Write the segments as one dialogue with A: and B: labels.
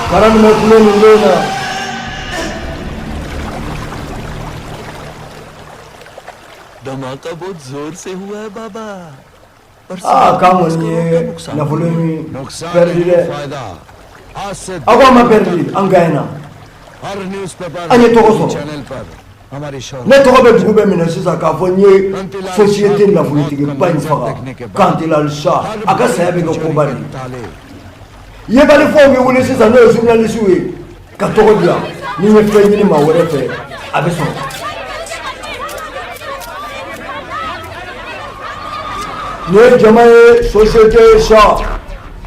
A: Karan bɛ kule nin don in na.
B: धमाका बहुत जोर से हुआ है बाबा।
A: Aa, k'an kɔni ye nafolo in
C: नुकसान
A: perdu
C: नहीं,
A: dɛ.
C: फायदा। आज से
A: A ko an ma perdu, an gagnera.
C: Her newspaper
A: An ye tɔgɔ sɔrɔ.
C: Channel पर हमारी शोहरत।
A: Ne tɔgɔ bɛ dugu bɛɛ minɛ sisan k'a fɔ n ye société nafolotigiba in faga, Kantilal Shah. A ka saya bɛ kɛ koba de ye.
C: ताले।
A: Yebalifɔw bɛ wuli sisan, n'o ye journaliste ye, ka tɔgɔ di yan. Ni n ye fɛn ɲini maa wɛrɛ fɛ, a bɛ sɔrɔ. Nin ye jama ye, société Shah,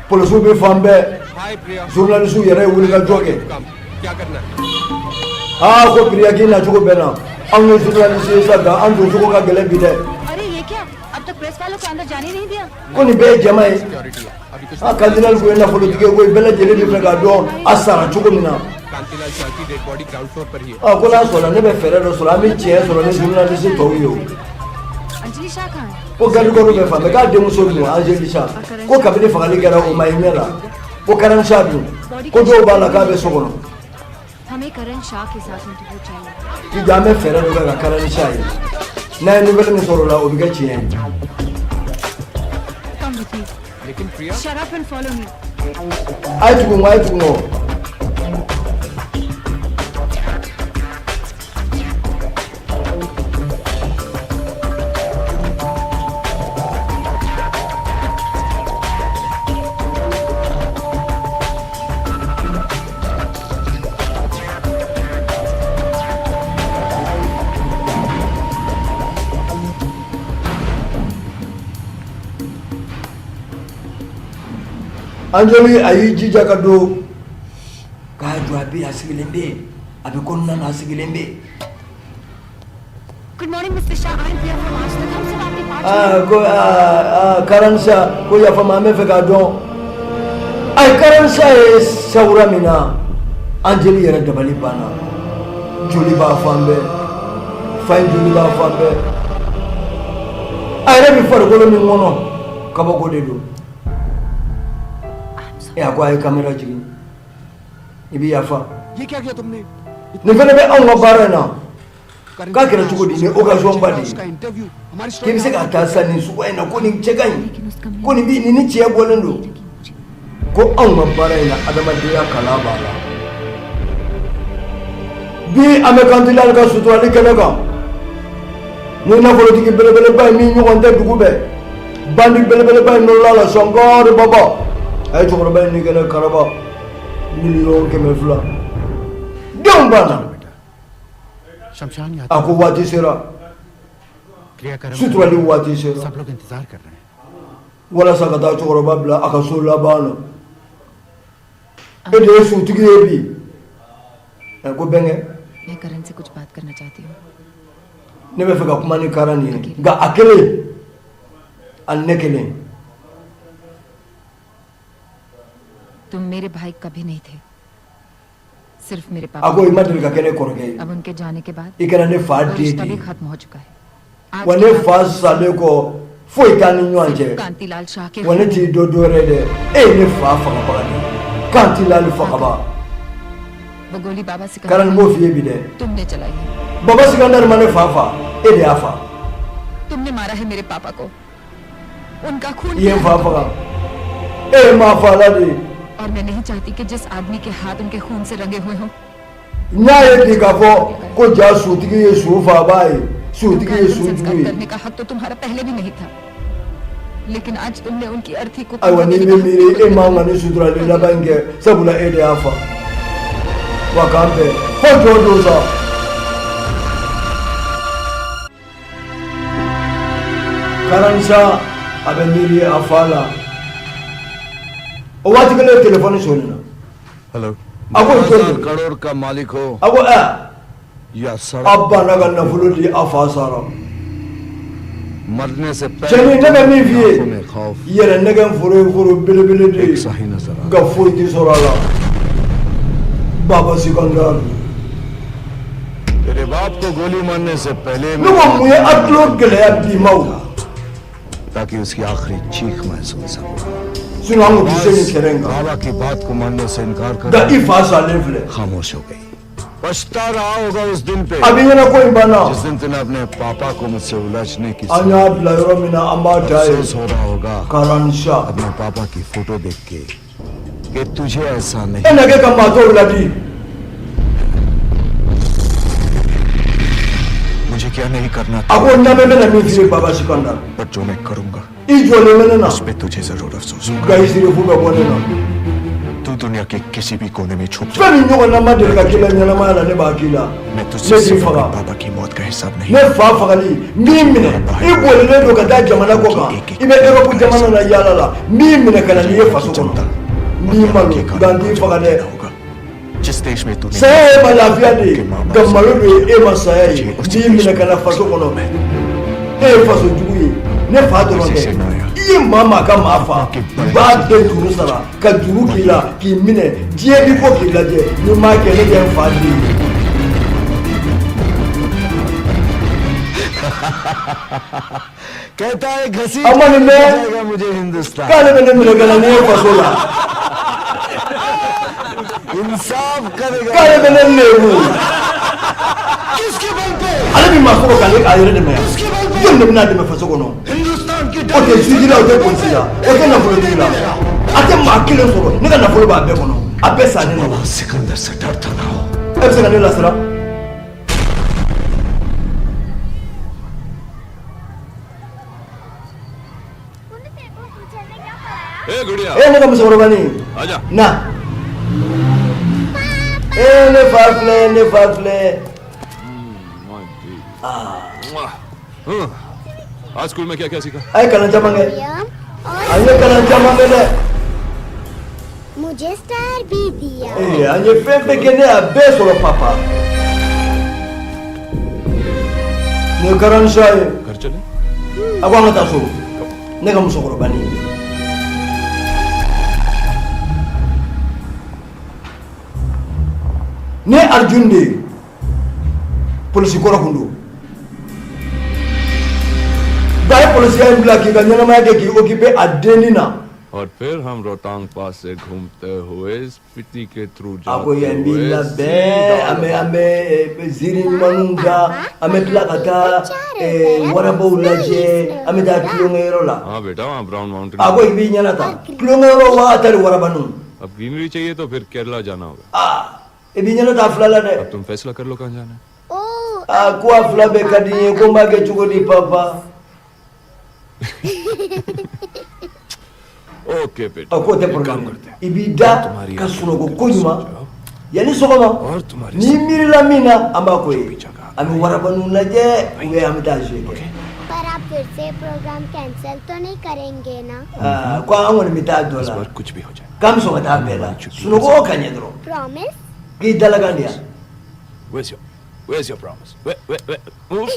A: polisiw bɛ fan bɛɛ, journaliste yɛrɛ ye wulikajɔ kɛ. Aa, ko Priya, k'i nacogo bɛɛ na. Anw ye journaliste ye sa, nka an doncogo ka gɛlɛn bi dɛ.
D: अरे, ये क्या? अब तक प्रेस वालों को अंदर जाने नहीं दिया।
A: Ko nin bɛɛ ye jama ye. A Kantilal kun ye nafolotigi ye koyi. Bɛɛ lajɛlen bɛ fɛ k'a dɔn a sara cogo min na.
E: Kantilal Shah की dead body ground floor पर ही है।
A: Ɔ, ko n'a sɔnna, ne bɛ fɛɛrɛ dɔ sɔrɔ, an bɛ tiɲɛ sɔrɔ ni journaliste tɔw ye. O
D: Anjali Shah कहाँ है?
A: ko garde corps bɛ fan bɛɛ. K'a denmuso dun, Anjali Shah, ko kabini fagali kɛra, o ma ye ɲɛ la. Ko Karan Shah dun, ko dɔw b'a la k'a bɛ so kɔnɔ.
D: हमें करण शाह के साथ interview चाहिए।
A: K'i jɔ, an bɛ fɛɛrɛ dɔ kɛ ka Karan Shah ye. N'an ye nouvelle min sɔrɔ o la, o bɛ kɛ tiɲɛ ye.
D: Come with me.
E: लेकिन प्रिया।
D: Shut up and follow me.
A: A ye tugu n kɔ, a ye tugu n kɔ. Anjali a y'i jija ka don k'a jɔ. A bɛ yen, a sigilen bɛ yen, a bɛ kɔnɔna na, a sigilen bɛ yen.
D: Good morning, Mister Shah. I am Priya from Aaj Tak. हम सब आपके पास
A: Aa, ko aa aa, Karan Shah, ko yafa ma, an bɛ fɛ k'a dɔn. Ayi, Karan Shah ye sawura min na, Anjali yɛrɛ dabali banna. Joli b'a fan bɛɛ, fa in joli b'a fan bɛɛ. A yɛrɛ bɛ farikolo min kɔnɔ, kabako de don. E, a ko a ye caméra jigin, i bɛ yafa.
E: ये क्या किया तुमने?
A: Nin fana bɛ anw ka baara in na. K'a kɛra cogo di? Nin occasion ba de ye.
E: उसका interview हमारी
A: K'i bɛ se ka taa sisan nin suguya in na, ko nin cɛ ka ɲi, ko nin bi nin ni cɛ bɔlen don. Ko anw ka baara in na, adamadenya kalan b'a la. Bi an bɛ Kantilal ka suturali kɛnɛ kan ni nafolotigi belebeleba ye min ɲɔgɔn tɛ dugu bɛɛ, bandi belebeleba in nɔrɔla la. Shankar Baba a ye cɛkɔrɔba in ni kɛnɛ karaba miliyɔn 200. Denw banna.
F: शमशान
A: A ko waati sera.
F: क्रियाक्रम
A: Suturali waati sera.
F: सब लोग इंतजार कर रहे हैं।
A: Walasa ka taa cɛkɔrɔba bila a ka so laban na. E de ye sutigi ye bi. Ɛ, ko bɛnkɛ.
G: मैं करण से कुछ बात करना चाहती हूँ।
A: Ne bɛ fɛ ka kuma ni Karan ye, nka a kelen ani ne kelen.
G: तुम मेरे भाई कभी नहीं थे, सिर्फ मेरे
A: A
G: पापा।
A: ko i ma deli ka kɛ ne kɔrɔkɛ ye.
G: अब उनके जाने के बाद
A: I kɛra ne fa
G: वो
A: den
G: रिश्ता
A: de
G: भी
A: ye.
G: खत्म हो चुका है। आज
A: Wa
G: के
A: ne
G: बाद
A: fa salen kɔ, foyi t'an ni ɲɔgɔn cɛ.
G: सिर्फ कांतिलाल शाह के
A: Wa ne t'i dɔ dɔ wɛrɛ ye dɛ, e ye ne fa fagabaga de ye, Kantilal fagaba.
G: वो गोली बाबा
A: Karan, n
G: Sikandar
A: b'o f'i ye bi dɛ.
G: तुमने चलाई है।
A: Baba Sikandar ma ne fa fa, e de y'a fa.
G: तुमने मारा है मेरे पापा को। उनका खून
A: I ye n
G: किया
A: fa
G: है।
A: faga, e ye maa fa la de ye.
G: और मैं नहीं चाहती कि जिस आदमी के हाथ उनके खून से रंगे हुए हों,
A: N y'a ye bi k'a fɔ ko ja sutigi ye su faaba ye, sutigi
G: उनका
A: ye
G: अंतिम संस्कार
A: sujugu ye.
G: करने का हक तो तुम्हारा पहले भी नहीं था, लेकिन आज तुमने उनकी अर्थी को
A: Ayiwa, n'i bɛ miiri, e man ka ni suturali laban in kɛ, sabula e de y'a fa. Wa k'an bɛn fo jɔ don sa. Karan Shah a bɛ miiri a fa la. O waati kelen, telefɔni sɔnni.
C: Hello.
A: A ko jɔn?
C: 1000 करोड़ का मालिक हो
A: A ko ɛ
C: या
A: a
C: सड़क
A: banna ka nafolo di, a fa sara.
C: मरने से
A: Cɛnin, ne bɛ min f'i ye,
C: आंखों में खौफ
A: yɛrɛ nɛgɛ foro ye foro belebele de ye,
C: एक सा ही नजर आ
A: nka foyi tɛ sɔrɔ a la. Baba Sikandar,
C: तेरे बाप को गोली मारने से पहले
A: ne ko mun ye a tulo gɛlɛya bi maw?
C: ताकि उसकी आखिरी चीख मैं सुन सकूं।
A: Sinon an kun tɛ se nin kɛnɛ in kan.
C: बाबा की बात को मानने से इनकार कर
A: Nka i fa salen filɛ.
C: खामोश हो गई। पछता रहा होगा उस दिन पे
A: A b'i ɲɛna ko in banna.
C: जिस दिन तूने अपने पापा को मुझसे उलझने की
A: An y'a bila yɔrɔ min na, an b'a da ye.
C: अफसोस हो रहा होगा
A: Karan Shah,
C: अपने पापा की फोटो देख के कि तुझे ऐसा नहीं
A: e na kɛ ka maa tɔw ladi.
F: मुझे क्या नहीं करना
A: A ko n lamɛn, bɛna min f'i ye, Baba Sikandar,
F: पर जो मैं करूंगा
A: i jɔlen bɛ ne na,
F: उस पे तुझे जरूर अफसोस होगा।
A: nka i sirifu bɛ bɔ ne na.
F: तू दुनिया के किसी भी कोने में छुप जा,
A: Fɛn min ɲɔgɔnna ma deli ka k'i la ɲɛnamaya la, ne b'a k'i la.
F: मैं
A: Ne
F: तुझसे
A: t'i
F: सिर्फ
A: faga.
F: अपने पापा की मौत का हिसाब नहीं
A: Ne fa fagali, n b'i minɛ. I bolilen don ka taa jamana kɔ kan, i bɛ Europe jamana na yaala la, n b'i minɛ ka na n'i ye faso kɔnɔ, n b'i malo, nka n t'i faga dɛ.
F: होगा। जिस देश में तूने
A: Saya ye ma lafiya de ye, nka malo de ye e ma saya ye. N b'i minɛ ka na faso kɔnɔ. E ye faso jugu ye. Ne fa dɔrɔn tɛ, i ye maa maa ka maa fa, i b'a bɛɛ juru sara ka juru k'i la k'i minɛ. Diɲɛ b'i bɔ k'i lajɛ. N'i m'a kɛ, ne tɛ n fa den ye.
C: कहता है घसीट
A: A ma nin mɛn.
C: जाएगा मुझे Hindustan.
A: K'ale bɛ ne minɛ ka na n'i ye faso la.
C: इंसाफ करेगा।
A: K'ale bɛ ne lebu.
C: किसके बल पे?
A: Ale bɛ maa sɔrɔ k'ale a yɛrɛ dɛmɛ yan. Jɔn de bɛna dɛmɛ faso kɔnɔ?
C: Hindustan की
A: O tɛ juge la, o tɛ polisi la, o tɛ nafolotigi la, a tɛ maa kelen sɔrɔ. Ne ka nafolo b'a bɛɛ kɔnɔ, a bɛɛ sannen don.
C: Sikandar से डरता ना हो।
A: E bɛ se ka ne lasiran?
B: ए गुड़िया।
A: E ne ka musokɔrɔbanin,
B: आजा।
A: Na e ne fa filɛ, ne fa filɛ.
B: हाँ, आज स्कूल में क्या क्या सीखा?
A: A ye kalan caman kɛ.
D: और
A: An ye kalan caman kɛ dɛ.
D: मुझे स्टार भी दिया।
A: Ee, an ye fɛn fɛn kɛ, ne y'a bɛɛ sɔrɔ, papa. Nin ye Karan Shah ye.
B: घर चले।
A: A ko an ka taa so, ne ka musokɔrɔbanin. Ne ye Arjun de ye, polisi kɔrɔ kun don, nka a ye polisiya in bila k'i ka ɲɛnamaya kɛ k'i occuper a dennin na.
B: और फिर हम रोहतांग पास से घूमते हुए स्पीति के through
A: A ko
B: जाते
A: yan b'i
B: हुए
A: labɛn, an bɛ ziiri ɲumanw da, an bɛ tila ka taa warabaw lajɛ, an bɛ taa tulonkɛyɔrɔ la.
B: हाँ बेटा, वहाँ brown mountain.
A: A ko i b'i ɲɛna ta tulonkɛyɔrɔ wa ta ni warabaninw.
B: अब ग्रीनरी चाहिए तो फिर केरला जाना होगा।
A: Aa, i b'i ɲɛna ta fila la dɛ.
B: अब तुम फैसला कर लो कहाँ जाना है।
D: ओ
A: A ko a fila bɛɛ ka di n ye, ko n b'a kɛ cogo di, papa?
B: Okay बेटा,
A: A k'o tɛ
B: एक काम
A: problème,
B: करते हैं।
A: i b'i da ka sunɔgɔ ko ɲuman yanni sɔgɔma. N'i miirila min na, an b'a ko ye, an bɛ warabaninw lajɛ ou bien an bɛ taa jouer kɛ.
D: पर आप फिर से programme cancel तो नहीं करेंगे ना?
A: Aa, ko an kɔni bɛ taa dɔ
B: इस
A: la.
B: बार कुछ भी हो जाए।
A: K'an bɛ sɔn ka taa bɛɛ la, sunɔgɔ ka ɲɛ dɔrɔn.
D: Promise.
A: K'i dalakan di yan.
B: Where's your promise? Where, move.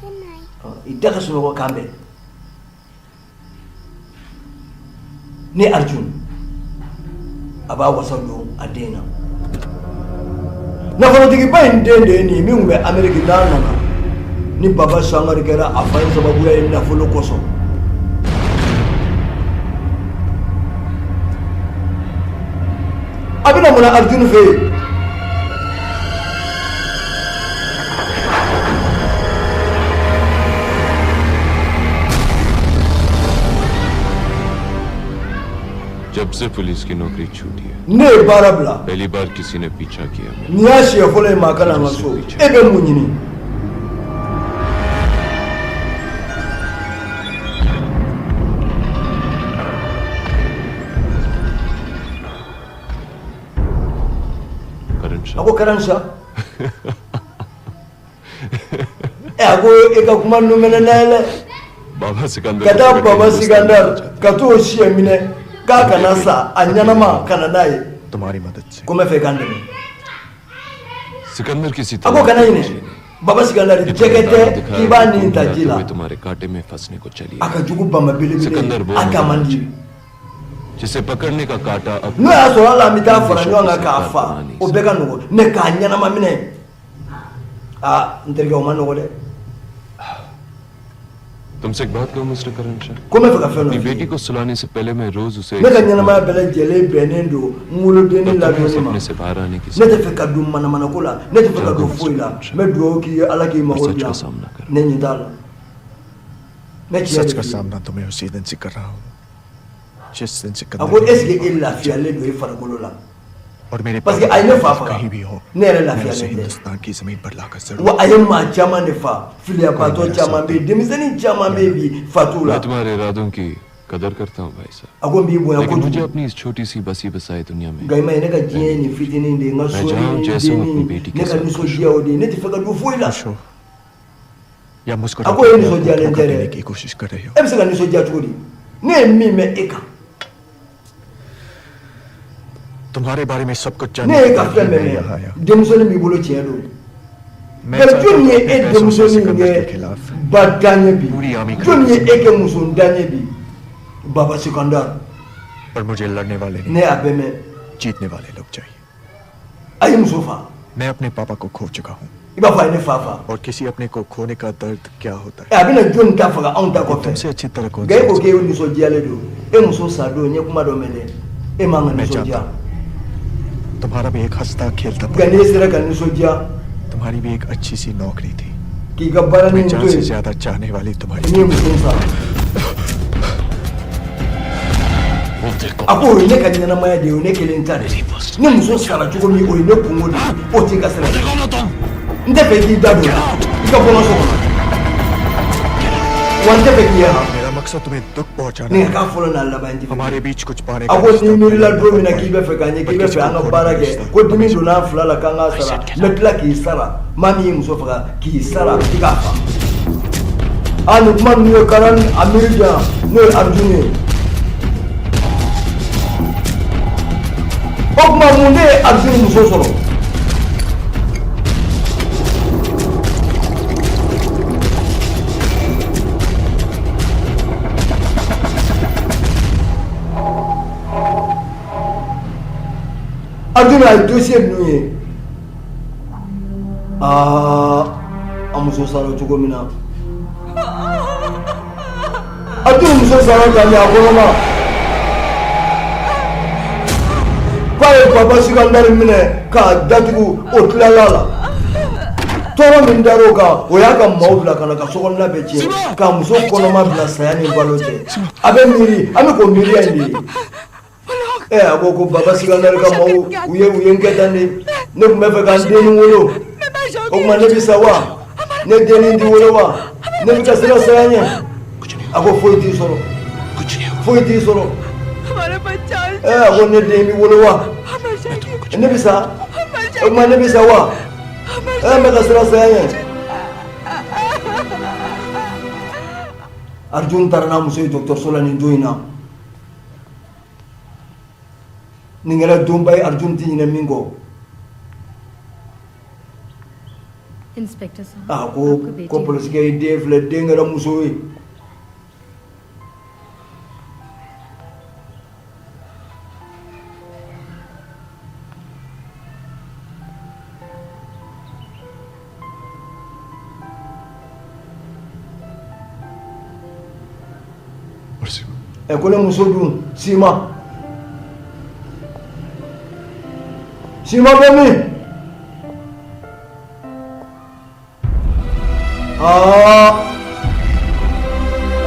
D: Good night.
A: I da ka sunɔgɔ, kan bɛn. Ne Arjun a b'a wasa don a den na. Nafolotigiba in den de ye nin ye min tun bɛ Ameriki, n'a nana ni Baba Sangari kɛra a fa in sababuya ye nafolo kosɔn. A bɛna mun na Arjun fɛ yen?
B: जब से पुलिस की नौकरी छूटी है,
A: Ne ye baara bila,
B: पहली बार किसी ने पीछा किया मेरा।
A: nin y'a siɲɛ fɔlɔ ye maa ka na n ka so. E bɛ mun ɲini?
B: Karan
A: A
B: Shah.
A: ko Karan Shah. A ko e ka kuma ninnu mɛnɛ n'a ye dɛ.
B: Baba Sikandar
A: Ka
B: को
A: taa
B: पकड़ के
A: Baba
B: Hindustan
A: Sikandar
B: लाना चाहता
A: ka t'o siɲɛ minɛ k'a kana sa a ɲɛnama ka na n'a ye.
F: तुम्हारी मदद से।
A: Ko n bɛ fɛ i ka n dɛmɛ.
B: हूं। सिकंदर किसी
A: A ko kana ɲinɛ, Baba Sikandar
B: ये
A: jɛgɛ
B: तुम्हें
A: tɛ
B: दाना दिखाया
A: k'i b'a
B: और
A: nin
B: तुम
A: ta ji
B: गिराते
A: la.
B: हुए तुम्हारे कांटे में फंसने को चली
A: A ka jugu bama belebele
B: Sikandar
A: ye,
B: वो
A: a ta man di.
B: जिसे पकड़ने का कांटा अब
A: N'o y'a sɔrɔ hali an bɛ taa fara ɲɔgɔn kan k'a fa, o bɛɛ ka nɔgɔn, mais k'a ɲɛnama minɛ, aa n terikɛ, o ma nɔgɔn dɛ.
B: तुमसे एक बात कहूं मिस्टर करण Shah,
A: Ko n bɛ fɛ ka fɛn
B: अपनी
A: dɔ f'i
B: बेटी
A: ye.
B: को सुलाने से पहले मैं रोज उसे
A: Ne ka ɲɛnamaya bɛɛ lajɛlen bɛnnen don n wolodenni
B: तब तुम्हें
A: ladonni ma.
B: सपने से बाहर आने की
A: Ne tɛ fɛ ka don manamanako la, ne tɛ fɛ ka don foyi la. N bɛ dugawu k'i ye, Ala k'i mago
B: सच
A: dilan.
B: का सामना करो।
A: Ne ɲɛ t'a la, n bɛ tiɲɛ
F: सच
A: de
F: का
A: f'i ye.
F: सामना तो मैं उसी दिन से कर रहा हूँ जिस दिन
A: A
F: Sikandar
A: ko
F: ने
A: est ce que
F: मेरी
A: e
F: माँ को
A: lafiyalen don i farikolo la?
F: और मेरे
A: Parce que
F: पापा
A: a ye ne fa faga,
F: कहीं भी हो,
A: ne yɛrɛ
F: मैं उसे
A: lafiyalen tɛ.
F: हिंदुस्तान की जमीन पर लाकर जरूर
A: Wa a ye maa caman de fa, filiyabatɔ caman bɛ yen, denmisɛnnin caman bɛ yen bi fatu
B: मैं
A: la.
B: तुम्हारे इरादों की कदर करता हूँ भाई साहब,
A: A ko n b'i bonya
B: लेकिन मुझे
A: kojugu.
B: अपनी इस छोटी सी बसी बसाई दुनिया में
A: Nka i ma ye, ne ka diɲɛ ye nin fitinin de ye, n ka
B: मैं
A: so
B: जहाँ
A: ni n
B: जैसे हूँ अपनी
A: denni,
B: बेटी
A: ne
B: के
A: ka
B: साथ खुश
A: nisɔndiya o de ye, ne tɛ fɛ ka don foyi la.
F: खुश हो या मुस्कुरा
A: A ko e nisɔndiyalen tɛ
F: देने
A: dɛ.
F: की कोशिश कर रहे हो।
A: E bɛ se ka nisɔndiya cogo di, ne ye min mɛn e kan?
F: तुम्हारे बारे में सब कुछ
A: Ne
F: जानने
A: ye
F: के
A: ka
F: बाद
A: fɛn
F: ही
A: bɛɛ
F: मैं यहाँ आया।
A: mɛn, denmisɛnnin b'i bolo, tiɲɛ don.
F: मैं
A: Yala
F: चाहता
A: jɔnni
F: हूँ
A: ye
F: अपने
A: e
F: पैसों से
A: denmusonin
F: Sikandar के
A: kɛ
F: खिलाफ
A: ba dan ye bi?
F: पूरी आर्मी
A: Jɔnni ye
F: खड़ी
A: e kɛ muso dan ye bi, Baba Sikandar?
F: पर मुझे लड़ने वाले
A: Ne
F: नहीं,
A: y'a bɛɛ mɛn.
F: जीतने वाले लोग चाहिए।
A: A ye muso fa.
F: मैं अपने पापा को खो चुका हूँ
A: I b'a fɔ a ye ne fa fa.
F: और किसी अपने को खोने का दर्द क्या होता
A: Ɛ,
F: है
A: a bɛna jɔnni ta faga anw ta kɔfɛ?
F: तुमसे अच्छी तरह कौन
A: Nka e ko
F: समझ
A: k'e nisɔndiyalen don, e muso sa don, n ye kuma dɔ mɛn dɛ, e man ka
F: मैं
A: nisɔndiya.
F: जानता हूँ तुम्हारा भी एक हंसता खेलता
A: Nka n'e sera ka nisɔndiya
F: तुम्हारी भी एक अच्छी सी नौकरी थी।
A: k'i ka baara
F: तुम्हें
A: ni
F: जान
A: to
F: से
A: yen,
F: ज्यादा चाहने वाली तुम्हारी
A: n'i ye muso in sara, a ko o ye ne ka ɲɛnamaya de ye, o ye ne kelen ta de ye. Ne muso sara cogo min, o ye ne kungo de ye, o t'i ka sira ye. N tɛ fɛ i k'i da don o la, i ka bɔ n ka so kɔnɔ, wa n tɛ fɛ k'i ye han.
F: मेरा मकसद तुम्हें दुख पहुंचाना
A: Ni ka
F: नहीं,
A: k'a fɔlɔ n'a laban ye.
F: हमारे बीच कुछ पाने
A: A
F: का
A: ko
F: रिश्ता
A: n'i miirila
F: नहीं
A: don min na
F: बन
A: k'i
F: पाए।
A: bɛ fɛ k'an ye,
F: पर
A: k'i bɛ
F: किसी
A: fɛ an
F: को
A: ka
F: खोने
A: baara
F: का
A: kɛ,
F: रिश्ता
A: ko dimi donna an fila la k'an k'a sara, n bɛ tila k'i sara. Maa min ye muso faga, k'i sara, i k'a fa. A nin kuma ninnu ye Karan a miiri janya, n'o ye Arjun ye. O tuma mun de ye Arjun muso sɔrɔ? Arjun a ye dossier ninnu ye, aa a muso sara cogo min na, Arjun muso sara ka ɲɛ a kɔnɔma k'a ye Baba Sikandari minɛ k'a datugu. O tilala la, tɔɔrɔ min dar'o kan, o y'a ka maaw bila ka na ka sokɔnɔna bɛɛ tiɲɛ, k'a muso kɔnɔma bila saya ni balo cɛ. A bɛ miiri, an bɛ k'o miiriya in de ye. Ɛ, a ko ko Baba Sikandari ka maaw u ye n kɛ tan de. Ne tun bɛ fɛ ka n dennin wolo, o tuma ne bɛ sa wa? Ne dennin ti wolo wa? Ne bɛ ka siran saya ɲɛ. A ko foyi t'i sɔrɔ, foyi t'i sɔrɔ.
D: हमारा बच्चा
A: Ɛ, a ko ne den bɛ wolo wa? Ne bɛ sa, o tuma ne bɛ sa wa? Ɛ, n bɛ ka siran saya ɲɛ. Arjun taara n'a muso ye dɔgɔtɔrɔso la nin don in na. Nin kɛra donba ye, Arjun tɛ ɲinɛ min kɔ.
D: Inspector साहब,
A: A ko
D: आपका बेटी
A: ko polisikɛ ye, den filɛ, den kɛra muso ye.
F: और सीमा,
A: Ɛ, ko ne muso dun, Sima, Sima bɛ min? Aa,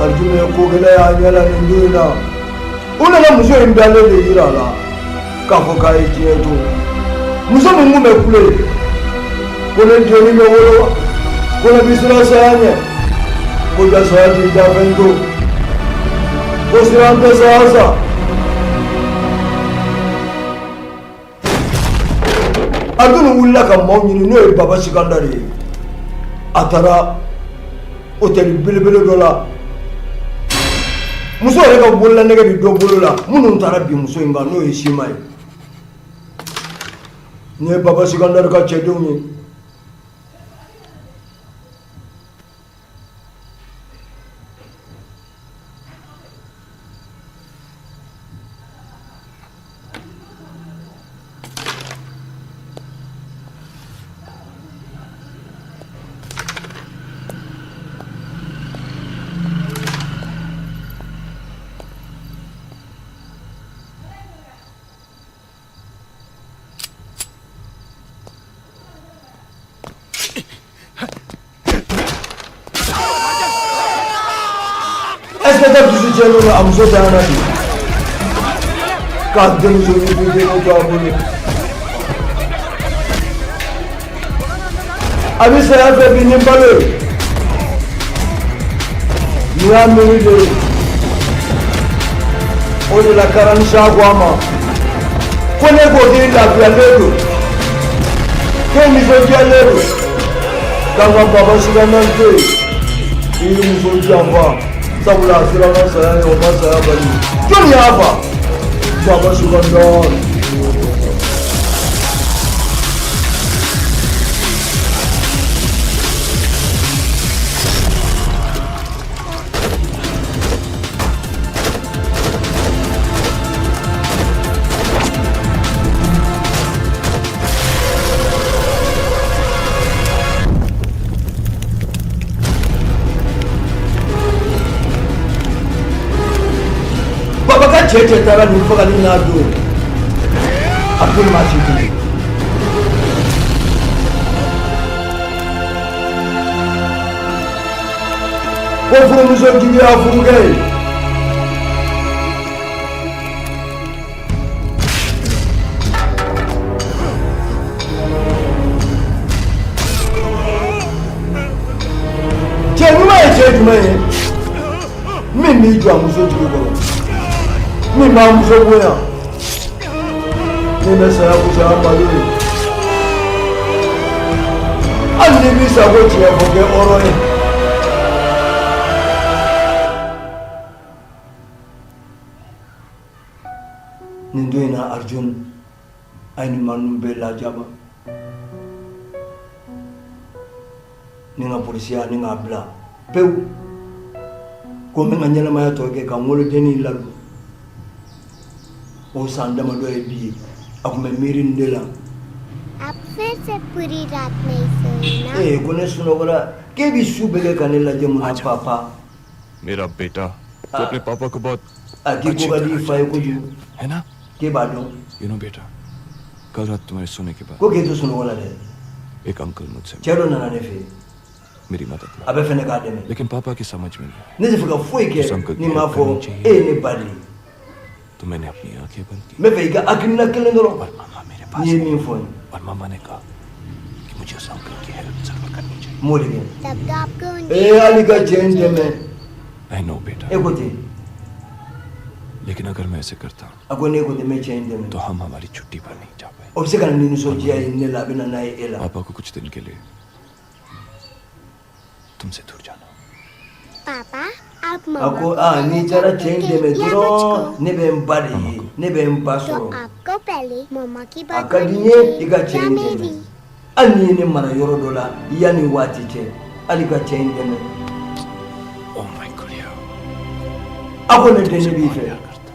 A: Arjun ye ko gɛlɛn y'a ɲɛ la nin don in na. U nana muso in dalen de yira a la k'a fɔ k'a ye diɲɛ to. Muso min kun bɛ kule ko ne dennin bɛ wolo wa, ko ne bɛ siran saya ɲɛ, ko ja saya t'i dafɛn to, ko siran tɛ saya sa. Arjun wulila ka maaw ɲini, n'o ye Baba Sikandari ye. A taara Hôtel belebele dɔ la, muso yɛrɛ ka bololanɛgɛ bɛ dɔ bolo la. Minnu taara bin muso in kan, n'o ye Sima ye, nin ye Baba Sikandari ka cɛdenw ye. Inspecteur dusu tiɲɛnen don, a muso tanyana bi k'a denmuso ɲugun to a bolo. A bɛ saya fɛ bi ni balo ye. Nin y'a miiri de ye. O de la Karansa ko a ma ko ne ko k'i lafiyalen don, k'e nisɔndiyalen don, k'an ka Baba Sikandari to yen. I y'i muso janfa, sabula a siranna saya ɲɛ, o ma saya bali. Jɔnni y'a fa? Baba Sikandari. Baba ka cɛ cɛ taara nin fagali n'a don, a ko maa si kelen. Ko furumuso juguya furukɛ ye. Cɛ ɲuman ye cɛ jumɛn ye? Min b'i jɔ a muso jigi kɔrɔ, min b'a muso bonya, min bɛ saya fisaya malo ye. Hali n'i b'i sago tiɲɛ fɔ, kɛ hɔrɔn ye. Nin don in na, Arjun a ye nin maa ninnu bɛɛ lajaba ni ka polisiya ni k'a bila pewu, ko n bɛ ka ɲɛnamaya tɔ kɛ ka n wolodennin ladon. O san damadɔ ye bi ye, a tun bɛ miiri nin de la.
H: आप फिर से पूरी रात नहीं सोए ना?
A: Ee, ko ne sunɔgɔra, k'e bɛ su bɛɛ kɛ ka ne lajɛ mun na, papa?
B: मेरा बेटा तो अपने पापा को बहुत
A: A k'i ko ka di i fa ye kojugu.
B: है ना?
A: K'e b'a dɔn.
B: You know बेटा, कल रात तुम्हारे सोने के बाद
A: Ko k'e to sunɔgɔ la dɛ,
B: एक अंकल मुझसे
A: cɛ dɔ nana ne fɛ yen.
B: मेरी मदद में
A: A bɛ fɛ ne k'a dɛmɛ.
B: लेकिन पापा की समझ में नहीं
A: Ne tɛ fɛ ka foyi kɛ ni m'a fɔ e ye ne ba de ye.
B: तो मैंने अपनी आंखें बंद की
A: N bɛ fɛ i ka hakilina kelen dɔrɔn
B: और मामा मेरे पास
A: n'i ye min fɔ n ye,
B: और मामा ने कहा कि मुझे उस अंकल की हेल्प जरूर करनी चाहिए।
A: N b'o de kɛ.
H: तब तो आपको उनकी
A: Ee, hali ka cɛ in dɛmɛ.
B: I know बेटा,
A: E ko ten.
B: लेकिन अगर मैं ऐसे करता
A: A ko ne ko ten, n bɛ cɛ in dɛmɛ,
B: तो हम हमारी छुट्टी पर नहीं जा पाए।
A: O bɛ se ka na ni nisɔndiya ye ne la, a bɛ na n'a ye e la.
B: पापा को कुछ दिन के लिए तुमसे दूर जाना।
H: पापा, आप
A: A
H: मम्मा
A: ko
H: को
A: aa, n'i taara cɛ in dɛmɛ
H: या
A: dɔrɔn,
H: मुझको?
A: ne bɛ n ba de ye, ne bɛ n ba
H: तो
A: sɔrɔ.
H: आपको पहले मम्मा की
A: A
H: बात
A: ka di
H: माननी
A: n ye i ka
H: चाहिए
A: cɛ
H: या
A: in dɛmɛ.
H: मेरी?
A: Hali n'i ye ne mara yɔrɔ dɔ la yanni waati cɛ, hali ka cɛ in dɛmɛ.
B: Oh my गुड़िया।
A: A ko ne den, ne b'i fɛ.
B: प्यार करता।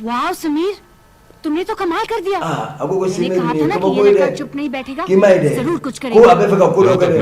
D: वाह समीर, तुमने तो कमाल कर दिया।
A: Aa, a ko
D: मैंने
A: Simeri
D: कहा
A: nin
D: था
A: ye
D: ना कि
A: kabako
D: ये
A: ye
D: लड़का
A: dɛ.
D: चुप नहीं बैठेगा,
A: K'i ma ye dɛ,
D: जरूर कुछ
A: ko
D: करेगा।
A: a bɛ fɛ ka ko dɔ kɛ dɛ.